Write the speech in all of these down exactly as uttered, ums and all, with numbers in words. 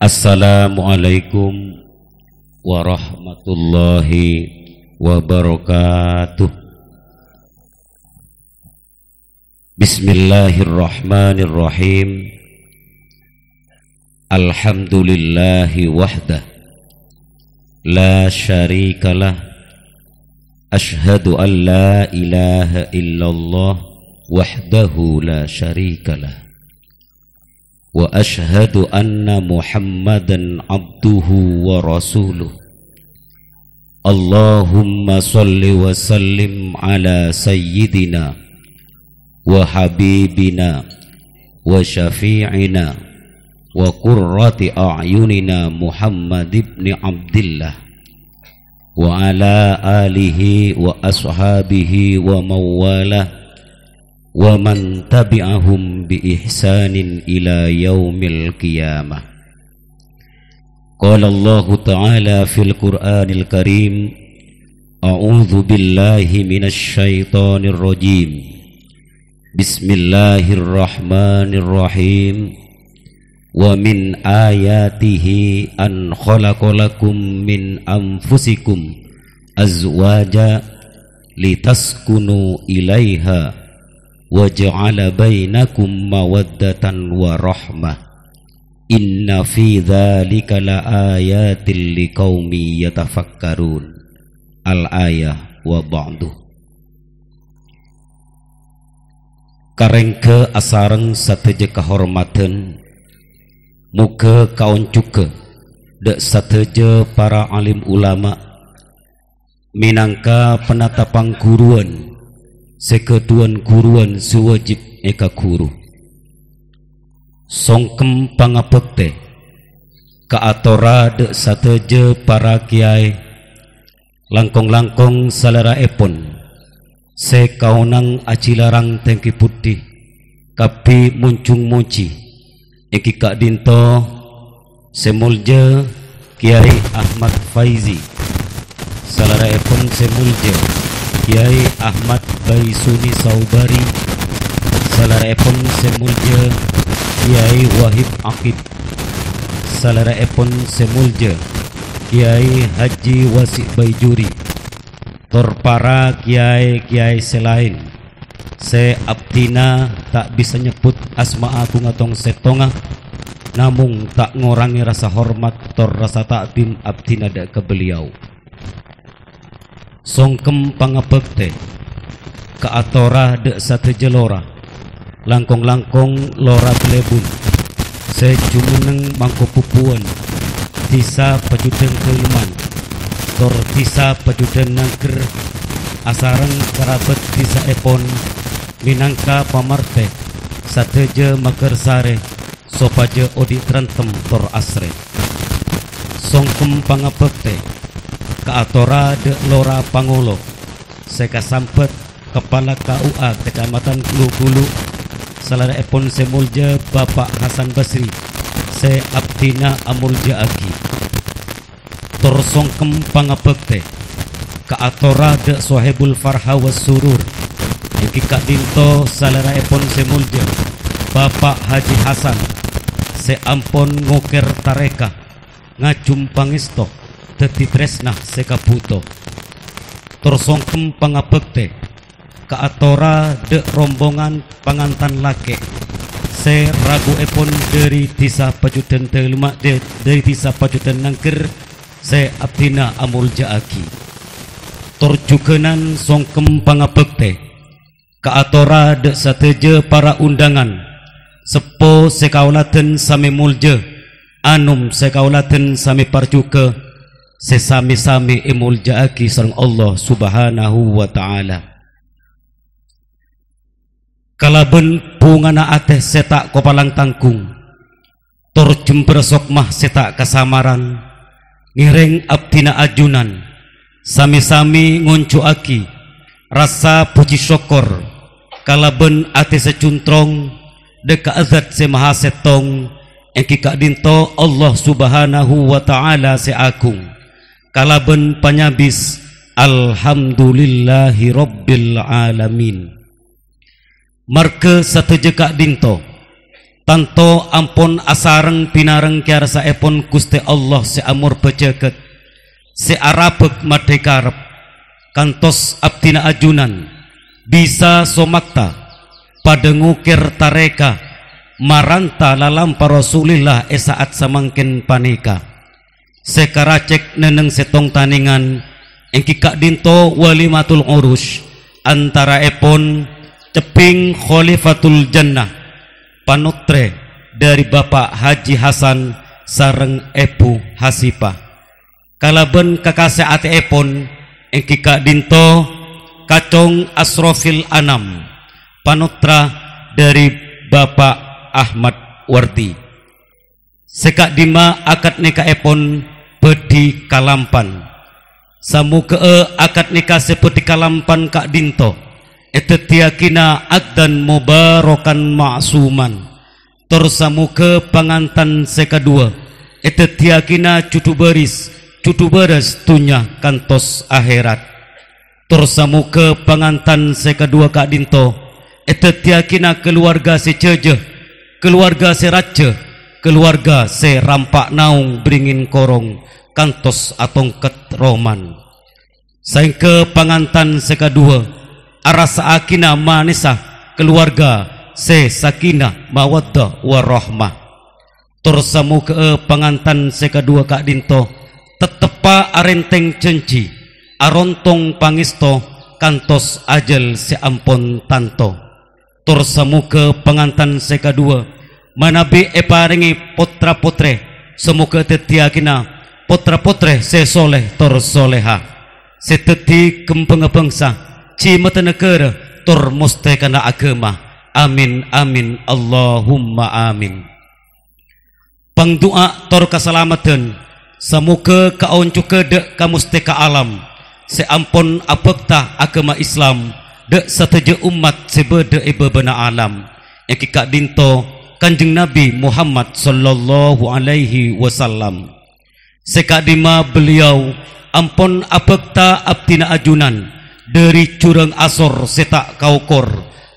Assalamualaikum warahmatullahi wabarakatuh. Bismillahirrahmanirrahim. Alhamdulillahi wahdah. La syarikalah. Asyhadu an la ilaha illallah wahdahu la syarikalah. Wa asyhadu anna Muhammadan abduhu wa rasuluh. Allahumma shalli wa sallim ala sayyidina wa habibina wa syafi'ina wa qurrati a'yunina Muhammad ibni Abdillah wa ala alihi wa ashabihi wa mawalah wa man tabi'ahum bi ihsanin ila yaumil qiyamah. Qala Allahu ta'ala fil Qur'anil Karim, a'udzu billahi minasy syaithanir rajim. Bismillahirrahmanirrahim. Wa min ayatihi an khalaqa lakum min anfusikum azwaja litaskunu ilaiha wa ja'ala bainakum mawaddatan wa rahmah. Inna fi dzalika la ayatil liqaumi yatafakkarun. Al-ayah wa ba'du. Karengga asareng sadhâjâ kahormadhân, moghâ kaonjhughâ dhâ' sadhâjâ para alim ulama mènangka panata pangghuruwân sè ghâdhuwân ghuruwân sè wâjib èkaghuru. Songkem pangabhâktè kaatora dhâ' sadhâjâ para kèyaè, langkong-langkong salèra'èpon sè kaonang ajilarang tèngghi budi, kabbhi monjhung mojhi, èngghi ka'dinto sè moljâ Kèyaè Ahmad Faizi, salèra'èpon sè moljâ Kèyaè Ahmad Baisuni Saubari, salèra'èpon sè moljâ Kèyaè Wahib Akib, salèra'èpon sè moljâ Kèyaè Haji Wasi' Baijuri, tor para kèyaè-kèyaè sè laèn sè abdhina ta' bisa nyebbhut asma aghungnga tong-settongnga, namong ta' ngorangè rasa hormat tor rasa ta'dhim abdhina dhâ' ka beliau. Songkem pangabhâktè kaatora dhâ' sadhâjâ lora, langkong-langkong Lora Glebun sè jumenneng mangkobubuwân Dhisa Pajudhân Dâleman tor Dhisa Pajudhân Nangghâr asareng karabat dhisaèpon mènangka pamartè sadhâjâ Maghârsarè sopajâ odi' trantem tor asrè. Songkem pangabhâktè kaatora dhâ' Lora Pangolo sè kasambhât Kapala K U A Kecamatan Gulu-Gulu, salèra'èpon sè moljâ Bapa' Hasan Basri sè abdhina amoljâ'aghi. Tor songkem pangabhâktè kaatora dhâ' Sohibul Farha was Surur, èngghi ka'dinto salèra'èpon sè moljâ Bapa' Haji Hasan sè ampon ngokèr tarèka ngajhum pangèsto dhâddhi trèsna sè kabhuto. Tor songkem pangabhâktè kaatora dhâ' rombongan pangantan lakè' sè rabuèpon dhâri Dhisa Pajudhân Dâlema-, dhâ-, dhâri Dhisa Pajudhân Nangghâr sè abdhina amoljâ'aghi. Tor jhughânan songkem pangabhâktè kaatora dhâ' sadhâjâ para ondhângan, seppo sè kaoladhân samè moljâ, anom sè kaoladhân samè parjhughâ, sè samè-samè èmoljâ'aghi sareng Allah Subhanahu wa Ta'ala. Kalabân bhungana atè sè ta' kopalang tangghung, tor jembhârâ sokma sè ta' kasamaran, ngèrèng abdhina ajunan, samè-samè ngonjhu'aghi rassa pojhi sokkor kalabân atè sè cuntrong dhâ' ka Zat Sè Maha Sèttong, èngghi ka'dinto Allah Subhanahu wa Ta'ala sè aghung, kalabân panyabis, "Alhamdulillahirabbil alamin." Marghâ sadhâjâ ka'dinto, Tanto ampon asareng pinareng kèyarsa'èpon Ghustè Allah sè amorbâ jhâghât, sè arabâk maddhâ karep, kantos abdhina ajunan bisa somakta padhâ ngokèr tarèka maranta lalampa Rasulillah è sa'at samangkèn panèka. Sè karacèk nènèng sèttong tanèngan, èngghi ka'dinto walimatul urus, antaraèpon cebbhing Khalifatul Jannah, panotrè dhâri Bapa' Haji Hasan sareng Èbhu Hasipah. Kalabân kakasè atèèpon, èngghi ka'dinto Kacong Asrofil Anam, panotra dhâri Bapa' Ahmad Wardi. Sè ka'dimma akad nikahèpon bhâdhi kalampan. Samoghâ'â akad nikah sè bhâdhi kalampan ka'dinto èdhâddhiyâghina akdan mubarakan ma'suman. Tor samoghâ pangantan sè kaduwâ èdhâddhiyâghina judhu bâris, judhu bârâs dhunnya kantos akhèrat. Tor samoghâ pangantan sè kaduwâ ka'dinto èdhâddhiyâghina kaluwarga sè jhâjâ, kaluwarga sè rajâ, kaluwarga sè rampa' naong bringin korong kantos atongket roman. Saèngghâ pangantan sè kaduwâ arassa'aghina manessa kaluwarga sè sakinah, mawaddah, warahmah. Tor samoghâ'â pangantan sè kaduwâ ka'dinto tetteppa arèntèng jhânjhi, arontong pangèsto kantos ajhâl sè ampon tanto. Tor samoghâ pangantan sè kaduwâ manabi èparèngè potra-potrè, samoghâ èdhâddhiyâghina potra-potrè sè soleh tor soleha, sè dhâddhi ghâmbhângnga bhângsa, jhimata naghârâ, tor mostèkana aghâma. Amin, amin, Allahumma amin. Pangdu'a tor kasalameddhân, samoghâ kaonjhughâ dhâ' ka mostèka alam sè ampon abhâkta aghâma Islam dhâ' sadhâjâ ommat sè bâdâ è bâbâna alam, èngghi ka'dinto Kanjeng Nabi Muhammad sallallahu alaihi wasallam. Sè ka'dimma beliau ampon abhâkta abdhina ajunan dhâri jhurâng asor sè ta' kaokor,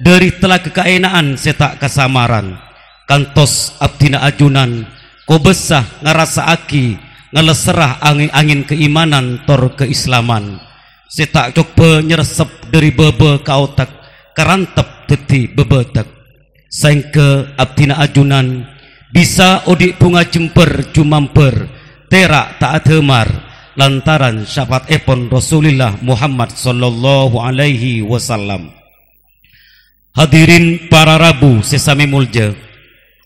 dhâri talaga kaèna'an sè ta' kasamaran. Kantos abdhina ajunan kobâsa ngarassa'aghi ngalesserra angèn-angèn kaimanan tor kaislaman, sè ta' coghbâ nyerressep dhâri bâbâ ka otak, karantep dhâddhi bâbâdhâk. Saèngghâ abdhina ajunan bisa odi' bhunga jembhâr jumambhâr, tèra' ta' adhâmar, lantaran syafa'atèpon Rasulillah Muhammad sallallahu alaihi wasallam. Hadirin para rabu sè samè molja,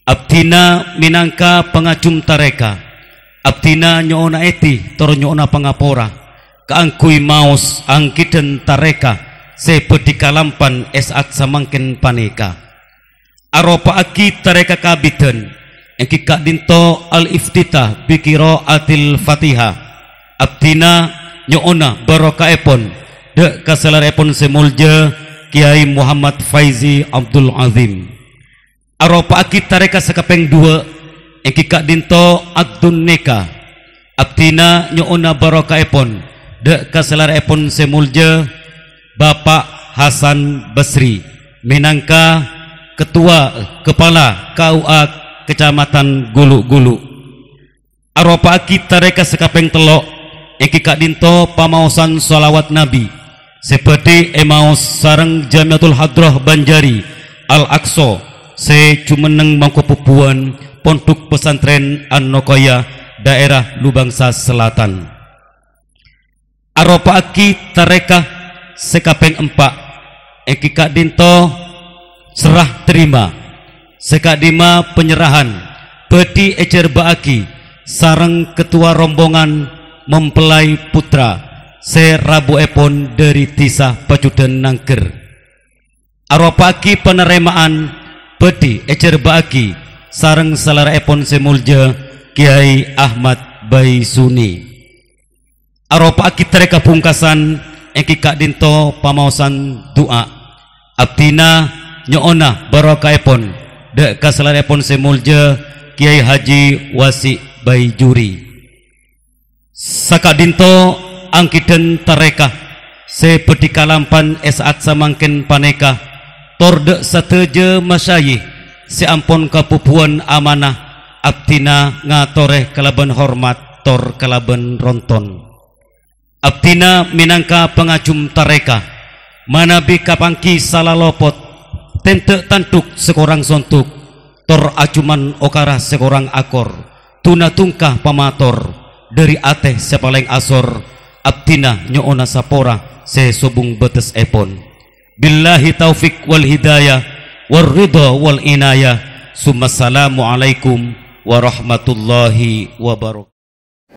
abdhina mènangka pangajhum tarèka, abdhina nyo'ona èdhi tor nyo'ona pangapora kaangghuy maos angghidhân tarèka sè bhâdhi kalampan è sa'at samangkèn panèka. Aropa'aghi tarèka kabidhân, èngghi ka'dinto al-iftitah bi qiraatil Fatihah. Abdhina nyo'ona barokahèpon dhâ' ka salèra'èpon sè molja Kyai Muhammad Faizi Abdul Azim. Aropa'aghi tarèka sakapèng duwâ', èngghi ka'dinto akdun nikah. Abdhina nyo'ona barokahèpon dhâ' ka salèra'èpon sè molja Bapa' Hasan Basri, mènangka Ketua, Kepala K U A Kecamatan Gulu-Gulu. Aropa'aghi tarèka sakapèng tello', èngghi ka'dinto pamaosan shalawat Nabi, sè bhâdhi èmaos sareng Jamiatul Hadrah Banjari Al-Aqsa, sè jhumenneng mangko bhubbuwân Pondhuk Pesantren An-Nuqayah, daerah Lubangsa Selatan. Aropa'aghi tarèka sè kapèng empa', èngghi ka'dinto serrah tarèma. Sè ka'dimma panyerrahan bhâdhi èjhârbâ'âghi sareng ketua rombongan mempelai putra sè rabuèpon dhâri Dhisa Pajudan Nangghâr. Aropa'aghi panarèma'an bhâdhi èjhârbâ'âghi sareng salèra'èpon sè molja Kyai Ahmad Baisuni. Aropa'aghi tarèka bhungkasan èngghi ka'dinto pamaosan du'a. Abdhina nyo'ona barokahèpon dhâ' ka salèra'èpon sè molja Kyai Haji Wasi Baijuri. Saka'dinto angghidhân tarèka sè bhâdhi kalampan è sa'at samangkèn panèka, tor dhâ' sadhâjâ masyayikh sè ampon kabubuwân amanah, abdhina ngatorè kalabân hormat tor kalabân ronton. Abdhina mènangka pangajhum tarèka, manabi kapangghi sala lopot, tèndhâ' tandhuk sè korang sondhuk, tor ajhuman okara sè korang akor, dhuna dhungka pamator, dhâri atè sè palèng asor, abdhina nyo'ona sapora sè sobung bâtessèpon. Billahi taufik wal hidayah, war ridha wal inayah. Summassalamualaikum warahmatullahi wabarakatuh.